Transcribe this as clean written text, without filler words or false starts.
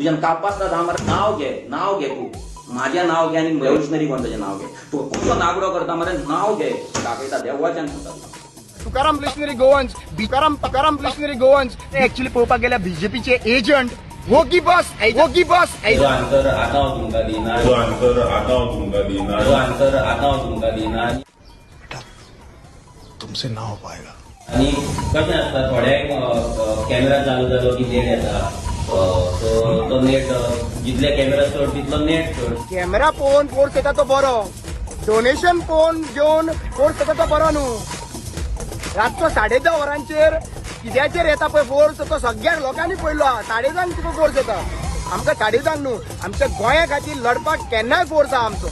तुज्यान कापासता धा मरे, नांव घे, नांव घे तूं. माझें नांव घे आनी रेव्होल्युशनरी गोंयचें नांव घे. तुका कसो नागडो करता मरे, नांव घे, दाखयता देवाच्यान सांगता तुका. Tukaram revolutionary Goans, Tukaram, Tukaram revolutionary Goans actually पळोवपाक गेल्यार बीजेपीचे एजंट. वोगी बस, वोगी बस. जो आन्सर आतां हांव तुमकां दिना. जो आन्सर आतां हांव तुमकां दिना. जो आन्सर आतां हांव तुमकां दिना. तुमसे ना हो पाएगा. आनी कशें आसता, थोड्यांक कॅमेरा चालू जालो की नेट येता. सो तो नेट, जितले कॅमेरा चड तितलो नेट चड. कॅमेरा पळोवन फोर्स येता तो बरो, डोनेशन पळोवन घेवन फोर्स येता तो बरो न्हू. रातचो 10:30 वरांचेर कित्याचेर येता पळय फोर्स, तो सगळ्या लोकांनी पळयलो आहा. 10:30 तुका फोर्स येता. आमकां 10:30 न्हू, आमच्या गोंया खातीर लढपाक केन्नाय फोर्स आहा आमचो.